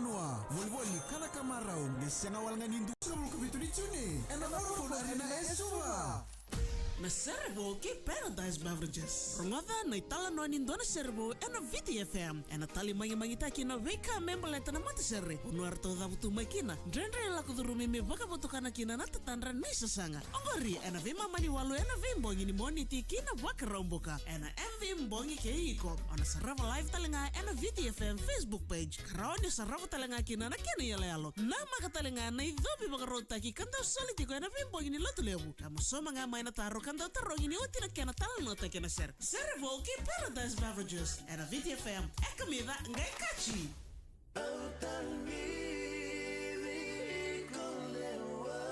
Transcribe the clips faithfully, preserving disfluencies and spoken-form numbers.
Nua, volivoli, kana ka marau, me sega wale ga ni dua. Sagavulu ka vitu ni June, ena Vodafone Arena e Suva. Na sere vou kei Paradise Beverages. Rogoca na italanoa ni dua na sere vou ena Viti F M. Ena tali magimagitaki na veika me baleta na matasere. Vanua eratou cavutu mai kina. Dredre lako curumi me vakavotukana kina na tatadra ni sasaga. Oqori ena veimama ni walu ena veibogi ni Moniti ki na Vakaraubuka. Ena M V Bogi kei iko. O na sarava live tale ga ena Viti F M Facebook page. Ka rawa ni o sarava tale ga kina na kena iyaloyalo. Namaka tale ga na icovi vakarautaki ka dau soli tiko ena veibogi ni Lotulevu. Ka mosoma ga mai na taro ka dau tarogi ni oti na kena talanoataki ena sere. Sere vou kei Paradise Beverages. Ena Viti F M. E kamica, qai kaci. Au taqiri iko lewa.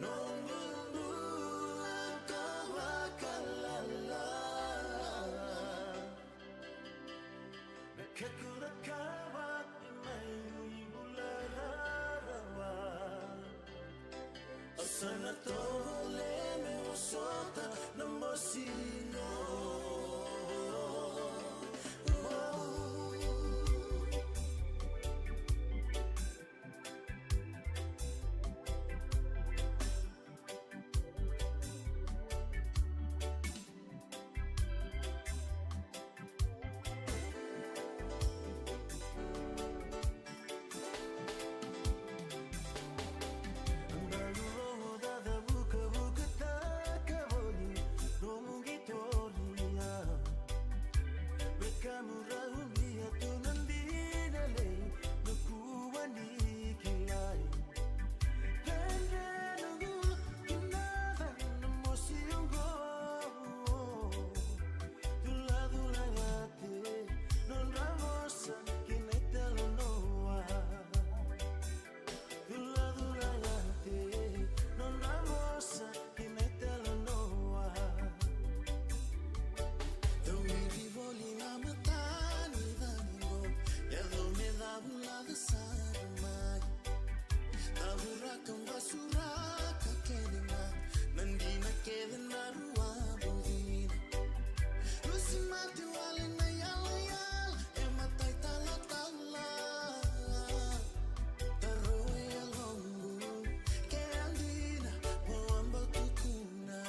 Noqu bula ka vakalala. Na kakura ka vati mai bula rarawa. Au sa na tovolea me vosota na mosi qo. Tawiri voli na mata ni cagi qo, yaco me cavulaca sara mai. Cavuraka, basuraka kece ga na dina kece na rua buvina. Lusi mate wale na yalayala e mata italatala. Taro e yaloqu ke a dina mo a bau tukuna.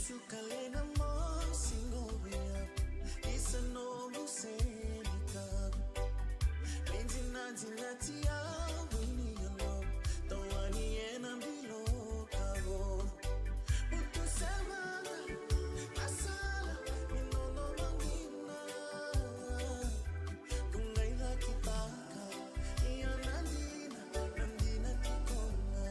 Suka le na mosi qo vei au, isa noqu seni ka. Me dinadinati au ni yalo, tawani ena bilo ka vo. Putu se mata, a sala, ni nono mangina. Ko qai cakitaka, ia na dina, na dina tiko ga.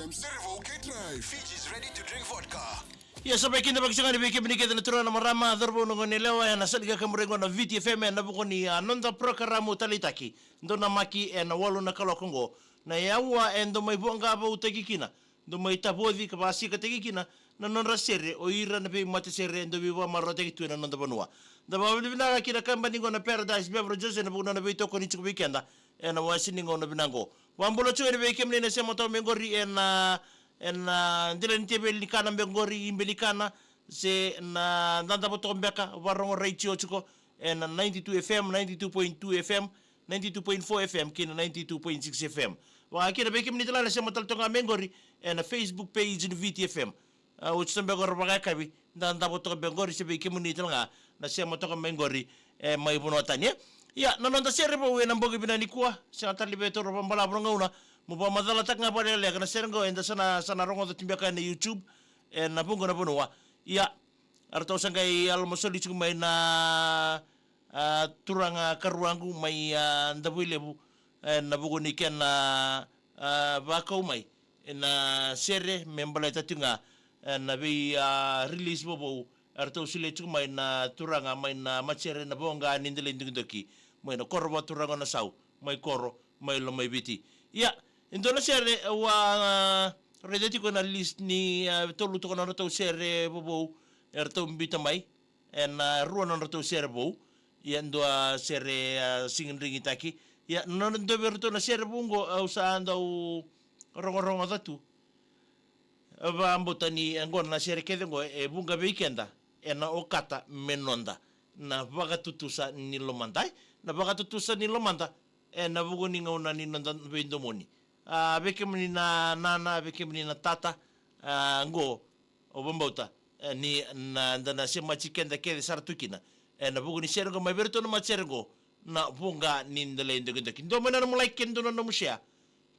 Serevou K Drive. Fiji's ready to drink vodka. Ia, sa vei keda vakasagani vei kemuni kece na turaga na marama, cauravou na gone yalewa, ena sala ni kakaburaki qo na Viti F M ena vuku ni, a, noda porokaramu taleitaki, Dou Namaki, ena walu na kaloko qo. Na aua e dau mai voqa voutaki kina, dau mai tavoci ka vakasikataki kina na nodra sere o ira na veimatasere e dau veivakamarautaki tu ena noda vanua. Da vakavinavinaka ki na kabani qo na Paradise Beverages ena vuku ni nona veitokoni tiko vei keda ena wase ni gauna vinaka qo. Vakabula tiko yani vei kemuni na sema toka mai qori ena, ena dela ni teveli ni kana mai qori, ibe ni kana, se na dadavo toka beka, vakarorogo retio tiko ena ninety-two F M, ninety-two point two F M, ninety-two point four F M kei na ninety-two point six F M. Vaka kina vei kemuni tale na sema tale toka ga mai qori ena Facebook page ni Viti F M. A, oti toka beka qori vakayakavi, dadavo toka beka qori, se vei kemuni tale ga na sema toka mai qori, e, mai vanua tani, e. Ia, na noda sere vou ena bogi vinaka nikua, sega tale ni veitaura vakabalavu na gauna, mo vakamacalataka ga vakalekaleka na sere qo, eda sa na, sa na rogoca tu beka ena YouTube, ena vuqa na vanua. Ia, eratou sa qai yalomasoli tiko mai na, a, turaga karuaqu mai, a, Davuilevu, ena vuku ni kena, a, vakau mai ena sere me baleta tiko ga, e, na vei, a, release vovou eratou solia tiko mai na turaga mai na matasere na Voqa ni Delai Dokidoki, mai na koro vakaturaga o Nasau, mai koro mai Lomaiviti. Ia, e dua na sere au a raica tiko ena list ni, a, tolu toka na nodratou sere vovou eratou biuta mai, ena, a, rua na nodratou sere vou. Ia, dua sere, a, Siga Drigitaki. Ia, na nona dua vei iratou na sere vou qo au sa dau rogorogoca tu. Au vakabauta ni, e, qo na sere kece qo e vuqa vei keda ena okata me noda na vakatutusa ni lomada, e, na vakatutusa ni lomada ena vuku ni gauna ni noda veidomoni. A, vei kemuni na nana, vei kemuni na tata, a, qo, au vakabauta, e, ni na, da na semati keda kece sara tu kina ena vuku ni sere qo mai vei iratou na matasere qo na Voqa ni Delai Dokidoki. Dua mai na nomu like kei na dua na nomu share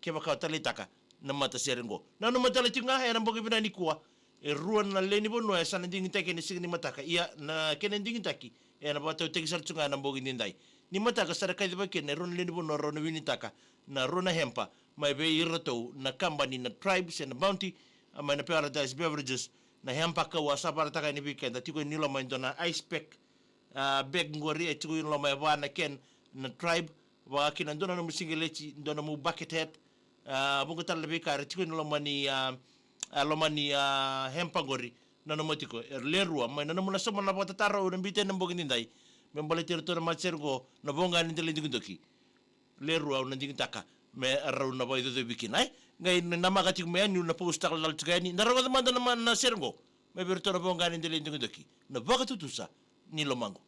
kevaka o taleitaka na matasere qo. Nanuma tale tiko ga ena bogi vinaka nikua, e rua na lewe ni vanua e sa na digitaki ena siga ni mataka. Ia, na kena digitaki ena vakatautaki sara tiko ga ena bogi nidai. Ni mataka sa na kacivaki kina e rua na lewe ni vanua rau na winitaka na rua na hemper mai vei iratou na kabani na Tribe se na Bounty, a, mai na Paradise Beverages. Na hemper kau a sa vakaraitaka yani vei keda, tiko i loma e dua na ice pack, a, bag qori, e tiko i loma e va na can na Tribe, vaka kina dua na nomu siqeleti, dua na nomu bucket hat, a, vuqa tale na veika era tiko i loma ni, a, a, loma ni, a, hemper qori. Nanuma tiko, e lewe rua mai na nomu na sauma na vakatataro au na biuta ena bogi nidai me baleti iratou na matasere qo na Voqa ni Delai Dokidoki. Lewe rua au na digitaka me rau na vakaicocovi kina, e. Qai namaka tiko mai yani, au na post-taka lala tiko yani, da rogoca mada na ma-, na sere qo mai vei iratou na Voqa ni Delai Dokidoki, na vakatutusa ni lomaqu.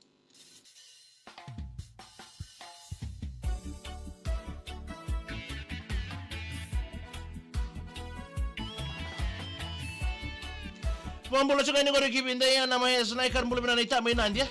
Vakabula tiko yani qori ki vei Diana mai Esnaikar, bula vinaka na ita mai Nadia.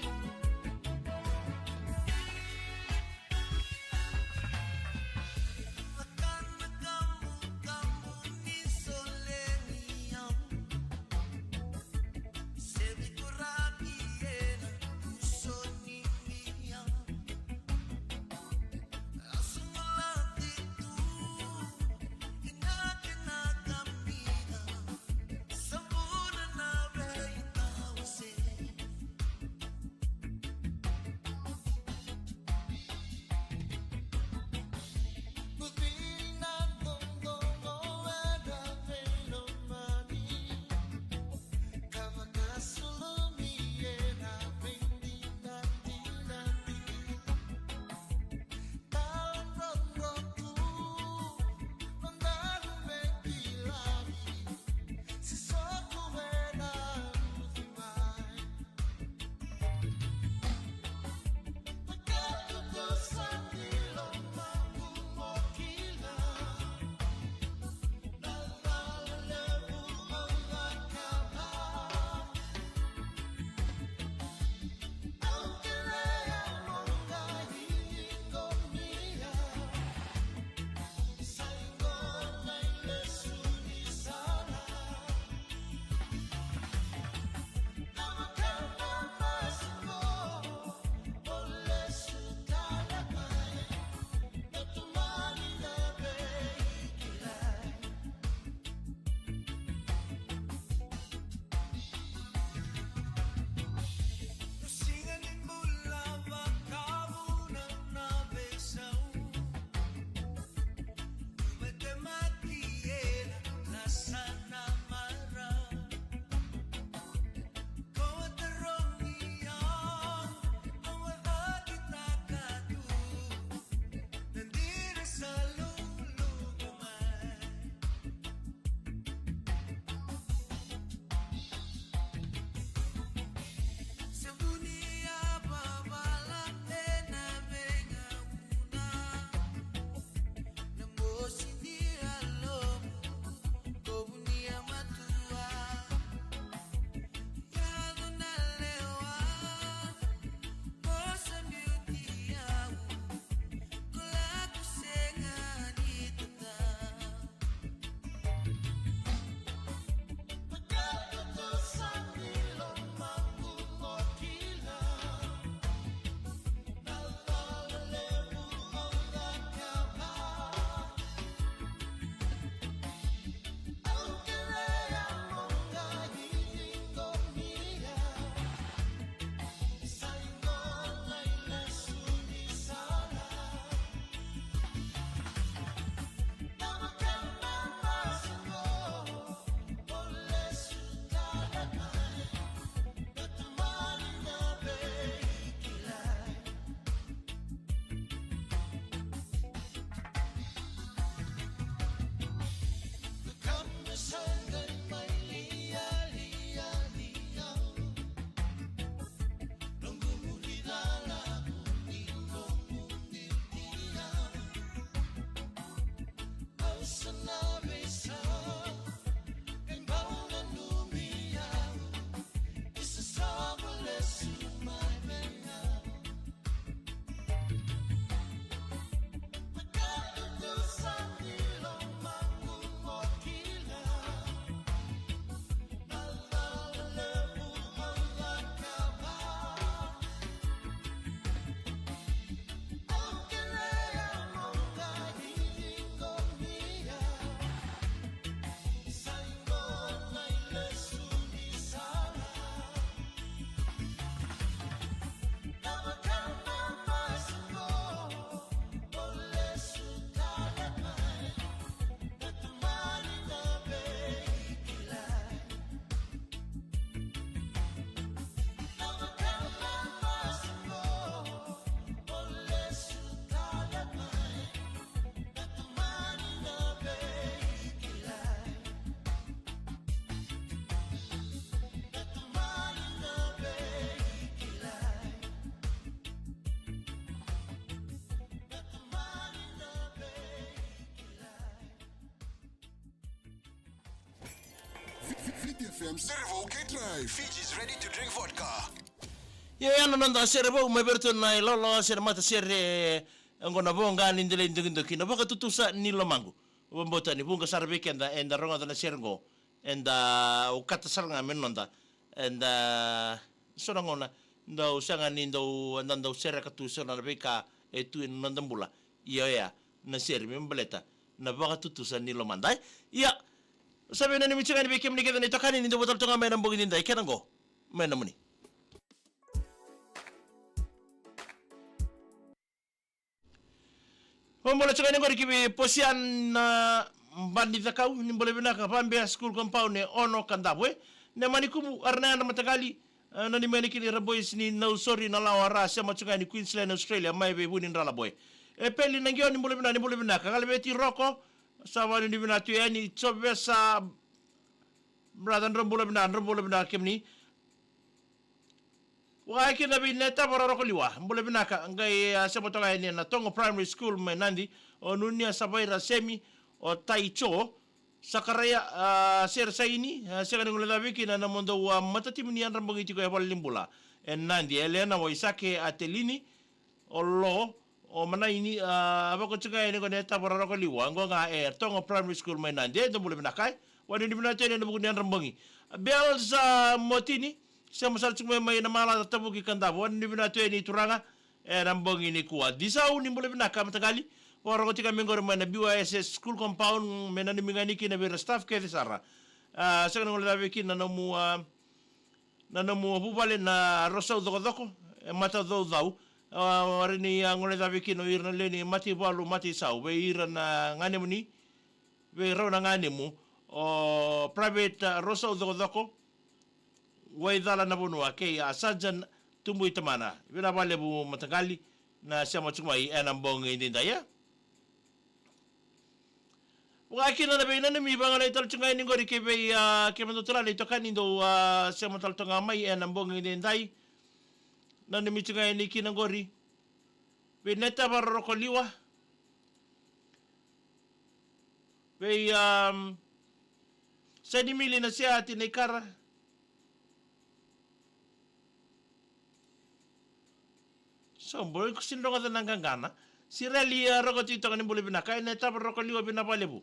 F M Serevou K Drive. Fiji's ready to drink vodka. Ia, ia na noda sere vou mai vei iratou na ilawalawa se na matasere, e, oqo na voqa ni delai dokidoki, na vakatutusa ni lomaqu. Vakabauta ni vuqa sara vei keda eda rogoca na sere oqo, eda okata sara ga me noda, eda so na gauna dau sega ni dau, eda dau sereka tu so na veika e tu ena noda bula. Ia oya na sere me baleta na vakatutusa ni lomada. Ia, sa veinanumi tiko ga yani vei kemuni kece na itokani ni dau votalo toka mai ena bogi nidai, kena oqo mai nomuni. Vakabula tiko yani oqori ki vei Posian na Badi Cakau, ni bula vinaka, Vabea School Compound e Ono, Kadavu, e. Nemani Kubu, Aranayadra Mataqali, e, nanumi yani kina ira boys ni Nausori, Nalawa, ra sema tiko yani Queensland, Australia, mai vei Vunidrala boy. E Peli Naqio, ni bula vinaka, ni bula vinaka. Galaveti Roko, sa vakanuinui vinaka tu yani, Jovesa, brother, drau bula vinaka, drau bula vinaka kemuni. Vaka kina vei Netava Rorokoliwa, bula vinaka, qai, a, sema toka yani ena Togo Primary School mai Nadi, o Nunia Savaira Semi, o Taicho, Sakaraia, a, Sere Saini, a, sega ni guilecavi kina na nomudou, a, matatimi ni yadra bogi tiko e valenibula e Nadi, Elena Waisake, Atelini, o Lo, o Manaini, a, vaka tiko ga yani qo Netava Rorokoliwa, qo ga e Togo Primary School mai Nadi, e dou bula vinaka, e. Vakanuinui vinaka tu yani ena vuku ni yadra bogi. A, Bells, a, Motini, sema sara tiko mai, mai Namalata, Tavuki, Kadavu, vakanuinui vinaka tu yani turaga, ena bogi nikua. Disau, ni bula vinaka mataqali, vakarogo tiko mai qori mai na B Y S S School Compound, me nanumi ga yani kina vei ira staff kece sara. A, sega ni guilecavi kina na nomu, a, na nomu vuvale na Rosau Cokocoko, e Matacaucau. A, warai ni, a, guilecavi kina o ira na lewe ni Mataivalu, Mataisau, vei ira na ganemuni, vei rau na ganemu, o Private, a, Rosau Cokocoko, Waicala na vanua, kei, a, Sergeant Tubui Tamana. Vinaka vakalevu mataqali na sema tiko mai ena bogi nidai, e. Vaka kina na veinanumi vagalai tale tiko ga yani qori ki vei, a, kemudou tale na itokani dou, a, sema tale toka ga mai ena bogi nidai. Nanumi tiko ga yani kina qori vei Netava Rorokoliwa, vei, a, Sainimili na Seati na Ikara. So, boi ko sini rogoca na qaqana. Sireli, a, Roko Titoka, ni bula vinaka, e Netava Rorokoliwa, vinaka vakalevu.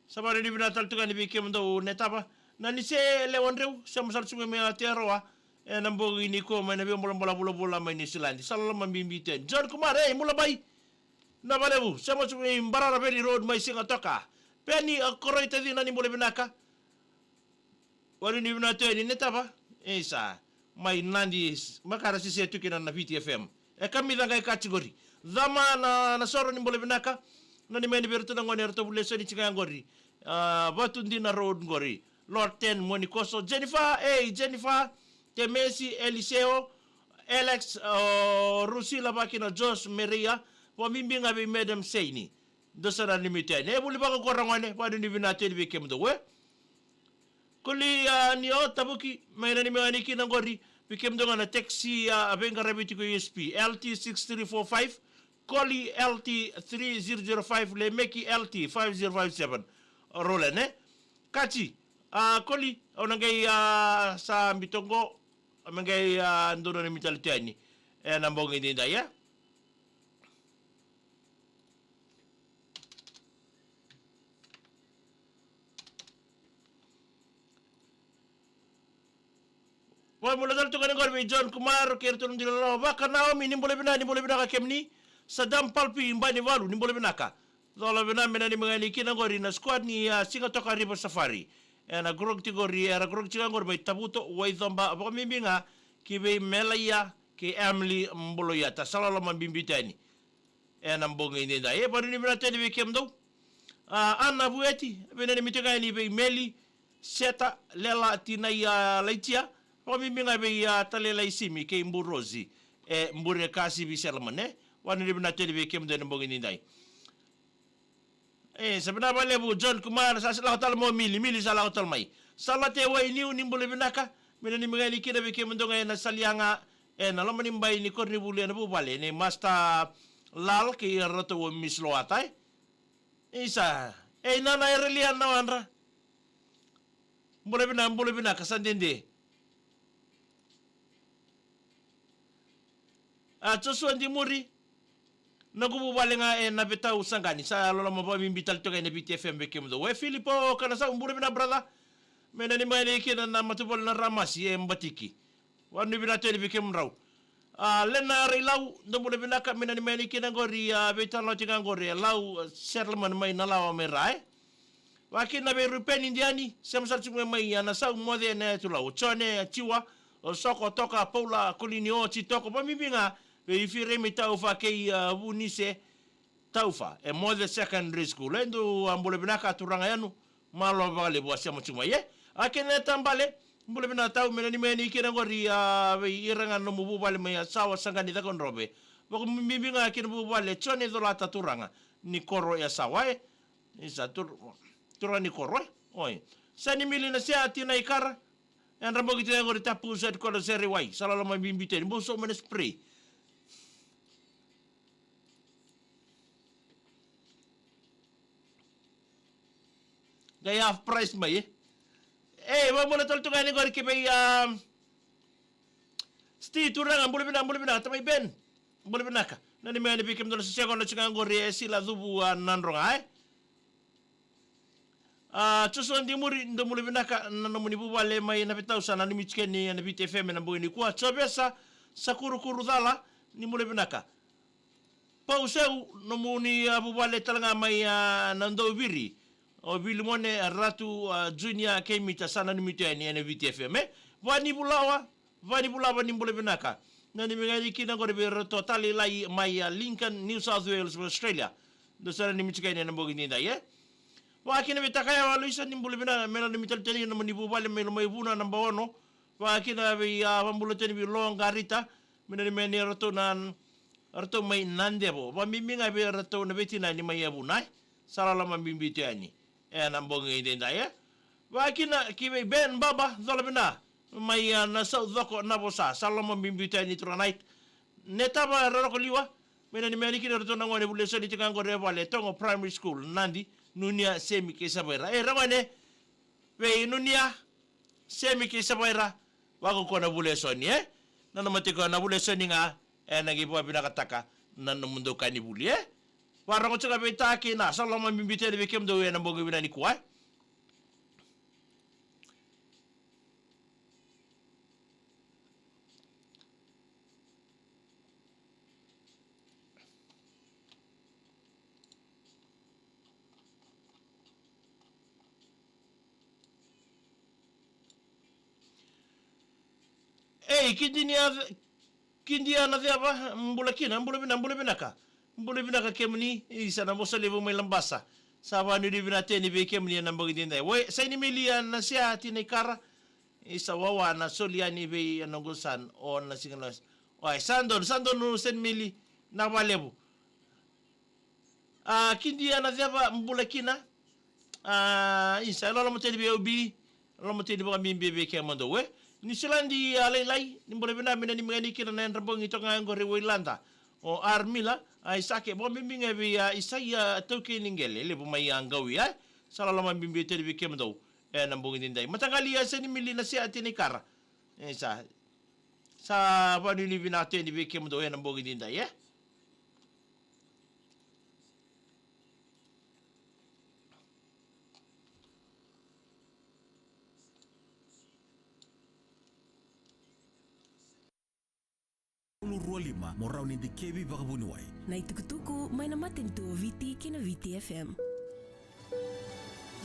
Sa vakanuinui vinaka tale tu ga yani vei kemudou Netava. Nanise Lewadreu, sema sara tiko mai Aotearoa ena bogi nikua mai na veibolabula vulavula mai Niusiladi. Sa loloma bibi tu yani. John Kumar, e, Mulabai. Vinaka vakalevu, sema tiko mai Barara Valley Road mai Sigatoka. Peni, a, Koroitacina, ni bula vinaka. Vakanuinui vinaka tu yani Netava. Isa, mai Nadi, makare sese tu kina na Viti F M. E kamica qai kaci qori. Cama na, na Soro, ni bula vinaka. Nanumi yani vei iratou na gone eratou vulica soni tiko ga qori. A, Vatudina Road qori. Lord Ten, Monikoso, Jennifer, ei, Jennifer, Temesi, Eliseo, Alex, o Rusila, vaka kina o Josh, Mereia, vakabibi ga vei Madam Seini. Dou sa nanumi tu yani. E vuli vakakoro gone, vakanuinui vinaka tu yani vei kemudou, e. Koli, a, ni o Tavuki, mai nanumi ga yani kina qori, vei kemudou ga na taxi, a, veiqaravi tiko U S P, L T six three four five, Koli L T three zero zero five, Lemeki L T five zero five seven. Roland, e? Kaci, a, Koli, au na qai, a, sa biuta qo, au na qai, a, dou nanumi tale tu yani ena bogi nidai, e? Vakamuria tale tu ga yani qori vei John Kumar, kei iratou na dui lalawa. Vaka Naomi, ni bula vinaka, ni bula vinaka kemuni. Sadam Palpi, Banivalu, ni bula vinaka. Cola vinaka, me nanumi ga yani kina qori na squad ni, a, Sigatoka River Safari. Ena grog tiko qori, era grog tiko qori mai Tavuto, Waicaba, vakabibi ga ki vei Melaia kei Emily Boloiata. Sa loloma bibi tu yani ena bogi nidai. E vakanuinui vinaka tu yani vei kemudou. A, Ana Vueti, veinanumi tiko ga yani vei Meli, Seta, Lela, Tinai, a, Laitia, vakabibi ga vei, a, Talelai Simi kei Burosi, e, Bure Kasi vei Selamane. Vakanuinui vinaka tu yani vei kemudou ena bogi nidai. E, sa vinaka vakalevu John Kumar, sa lako tale mai o Mili, Mili sa lako tale mai. Salate Wainiu, ni bula vinaka, me nanumi ga yani kina vei kemudou ga ena Saliaga, ena loma ni bai ni koronivuli ena vuvale nei Master Lal kei iratou o Miss Loata, e. Isa, e, i nana e Relia na wadra. Bula vinaka, bula vinaka, sa dede. A, Joshua Dimuri, na noqu vuvale ga e Navetau Saqani, sa loloma vakabibi tale toka ena Viti F M vei kemudou. E Filipo Kanasau, bula vinaka brother. Me nanumi yani kina na matavuvale na Ramasi e Batiki. Vanuinui vinaka tale vei kemudrau. A, Lena Railau, dou bula vinaka, me nanumi yani kina qori, a, veitalanoa tiko ga qori, e Lau, a, settlement mai Nalawa mai Ra, e. Vakakina vei Rupeni Diani, sema sara tiko mai, a, Nasau, Moce, na yatu Lau, Jone, a, Tiwa, o Soko, Toka, Paula, Kolini, o Titoko, vakabibi ga vei Firemi Taufa kei, a, Vunise Taufa, e Moce Secondary School. E dou, a, bula vinaka turaga yanu, malo vakalevu a sema tiko mai, e. A kena tabale, bula vinaka tau, me nanumi yani kina qori, a, vei ira ga nomu vuvale mai Yasawa, Saqani, Cakaudrove. Vakabibi ga kina vuvale Jone Colata turaga ni koro Yasawa, e. Isa, tur-, turaga ni koro, e. Oi. Sa ni mili na sea, tina i kara. Yadra bogi tina qori Tapu, sa tu kola sere wai. Sa loloma bibi teni. Bau so mai na spray. Qai half price mai, e. E, vabula tale tu ga ni qori ki vei, a, Sti turaga, bula vinaka, bula vinaka, tamai Ben. Bula vinaka. Nanumi yani vei kemudou na sese qo na siga qori e Sila Cuvu, a, Nadroga, e. A, Joshua Dimuri, dou bula vinaka, na nomuni vuvale mai Navetau sa nanumi tiko yani ena Viti F M ena bogi nikua. Jovesa Sakurukurucala, ni bula vinaka. Pauseu, nomuni, a, vuvale tale ga mai, a, Nadouviri. O Vilimone, a, Ratu, a, Junior, kei Mita sa nanumi tu yani ena Viti F M, e. Vanivulawa, Vanivulawa, ni bula vinaka. Nanumi ga yani kina qori vei iratou tale i lai mai, a, Lincoln, New South Wales, Australia. Dou sa nanumi tiko yani ena bogi nidai, e. Vakakina vei Takayawa Luisa, ni bula vinaka, me nanumi tale tu yani nomuni vuvale mai Lomaivuna, naba ono. Vakakina vei, a, vabula tu yani vei Lo Qarita, me nanumi yani iratou na, iratou mai Nadevo. Vakabibi ga vei iratou na veitinani mai Yavuna, e. Sa loloma bibi tu yani ena bogi edaidai, e. Vakakina ki vei Ben Baba, cola vinaka. Mai, a, Nasau, Coko, Navosa, sa loloma bibi tu yani turaga na Netava Rarokoliwa. Me nanumi yani kina iratou na gone vuli lesoni tiko ga qori e vale, Togo Primary School, Nadi, Nunia, Semi kei Savaira. E, ra gone, vei Nunia, Semi kei Savaira, vaka ko na vuli lesoni, e? Nanuma tiko na vuli lesoni ga, e, na qai vakavinakataka na nomudou ka ni vuli, e? Vakarogo tiko ga vei Ta kei Na, sa loloma bibi tu yani vei kemudou ena bogi vinaka nikua, e? Ei, Kidinia, Kidia na ceva, bula kina, bula vina, bula vinaka. Bula vinaka kemuni, isa na vosa levu mai Labasa. Sa vanuinui vinaka teni vei kemuni ena bogi edaidai. Oi, Saini Milia na sea, tina i kara. Isa wawa na soli yani vei a noqu san, o na siga na. Oi, sa donu, sa donu Saini Mili, na valevu. A, Kidia na ceva, bula kina. A, isa, loloma teni vei Obi, loloma teni vakabibi vei kemudou, e. Niusiladi, a, lailai, ni bula vinaka, me nanumi ga yani kina na yadra bogi toka ga qori Wailada. O Armila, a, Isake, vakabibi ga vei, a, Isaia Taukei ni Qele, levu mai a Qauia, e. Sa loloma bibi teni vei kemudou ena bogi edaidai. Mataqali, a, Saini Mili na sea, tina i kara. E, sa, sa vanuinui vinaka teni vei kemudou ena bogi edaidai, e. Ulu rua lima, mo rawa ni dikevi vakavuniwai. Na itukutuku mai na matanitu o Viti kei na Viti F M.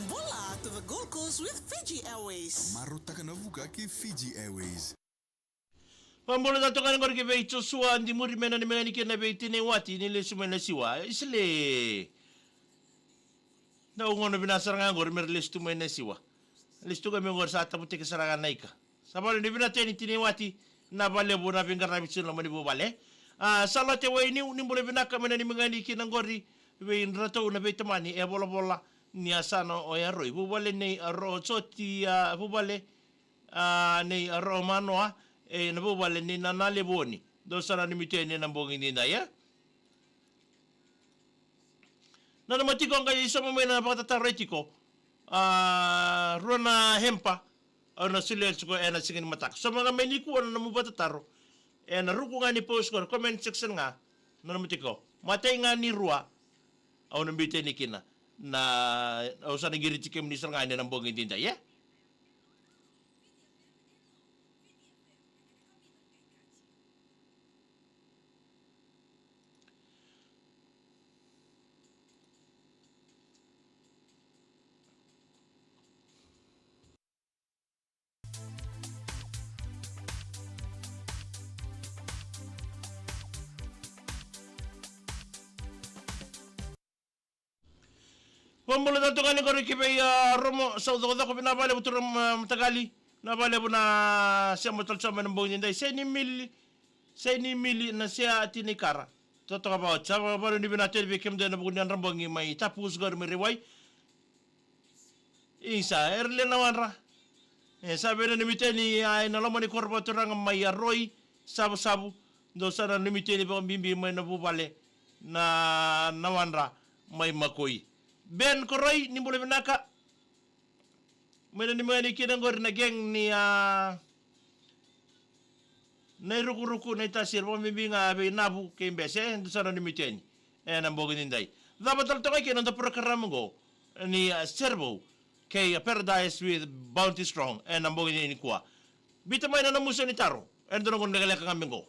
Bula to the Gold Coast with Fiji Airways. Marautaka na vuka kei Fiji Airways. Vabula tale toka yani qori ki vei Joshua Dimuri, me nanumi ga yani kina vei Tinaiwati ni lesu mai Nasiwa. Isele. Dau gauna vinaka sara ga qori me ra lesu tu mai Nasiwa. Lesu tu ga mai qori sa tavutaki sara ga na ika. Sa vanuinui vinaka teni Tinaiwati, na valevu na veiqaravi tu na loma ni vuvale. A, Salote Wainiu, ni bula vinaka, me nanumi ga yani kina qori vei iratou na veitamani e Volavola ni yasana o Yaroi. Vuvale nei Ro Joti, a, vuvale a, nei Ro Manoa, e, na vuvale nei Nana Levoni. Dou sa nanumi tu yani ena bogi edaidai, e. Nanuma tiko qai sauma mai na vakatataro e tiko. A, rua na hempa, Au na solia tiko ena siga ni mataka. Sauma ga mai nikua na nomu vakatataro ena ruku ga ni post qori, comment section ga, na nomu tiko. Matai ga ni rua, au na biuta yani kina. Na, au sa na qiriti kemuni sara ga ena bogi edaidai, e? Vakabula tale tu ga ni qori ki vei, a, Romo Saucokocoko, vinaka vakalevu turaga, a, mataqali. Vinaka vakalevu na sema tale sobu mai ena bogi edaidai. Seni Mili, Seni Mili Nasea, Tini Kara. Totoka vakaoti. Sa vanuinui vinaka tale vei kemudou ena vuku ni yadra bogi mai Tapusu qori mai Raiwai. Isa, era lewe ni Nawadra. E, sa veinanumi tani, a, ena loma ni koro vakaturaga mai Aroi, Savusavu. Dou sa nanumi tani vakabibi mai na vuvale na, Nawadra mai Makoi. Ben Koroi, ni bula vinaka. Mai nanumi yani kina qori na gang ni, a, na irukuruku, na itasiri, vakabibi ga vei Navu kei Bese, e, dou sa nanumi tani ena bogi edaidai. Cava tale toka kina noda porokaramu qo ni, a, Serevou kei, a, Paradise with Bounty Strong ena bogi nikua. Biuta mai na nomu isau ni taro ena dua na gauna lekaleka ga mai qo.